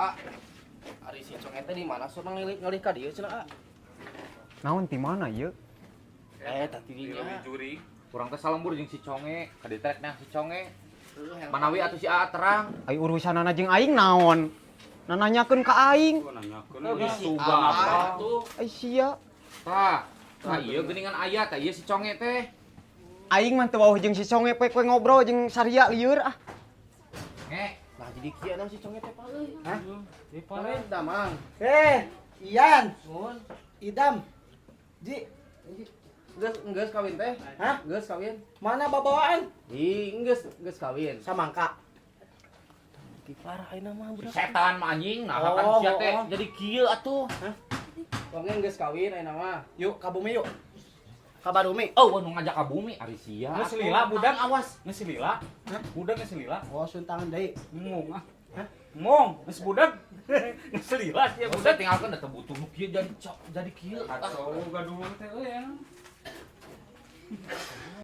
Ah. Ari si Conge teh di mana sok ngalih ngalih ka dieu cenah, ah. Naon, ti mana ieu? Eh, tadi dinya. Juri. Kurang teh salembur jeung si Conge, ka dieu teh si Conge. Heuh, yang Manawi atuh si Aa terang. Ai urusanana jeung aing naon? Nananyakeun ka aing. Si Subang Aa apa? tuh. Ai sia. Tah, tah ieu geuningan aya, tah ieu si Conge teh. Aing mah teu wawuh jeung si Conge, poe kowe ngobrol jeung saria lieur ah. Nge, Nah, jadi kieu na si Conge teh, Pak euy. Hah? Conge damang. Eh, Ian, Nuhun. Idam. Ji, Geus geus kawin teh? Hah? Geus kawin? Mana babawaan? Ih, geus geus kawin. Samangka. Ki parah ayeuna mah Si budak. setan mah anjing, nah kan Oh, sia teh oh. jadi kieu atuh. Conge geus kawin ayeuna mah. Yuk, ka bumi yuk. Ka bumi. Oh, nu ngajak ka bumi ari sia. Geus lila budak. Awas. Geus lila. Budak geus lila. Oh, sun tangan deui. Ngomong ah. Hah? Ngomong, geus budak. Geus lila sia Budak budak. Tinggalkeun da teu butuh nu kieu jadi jadi kieu. Kacau gaduh teh euy.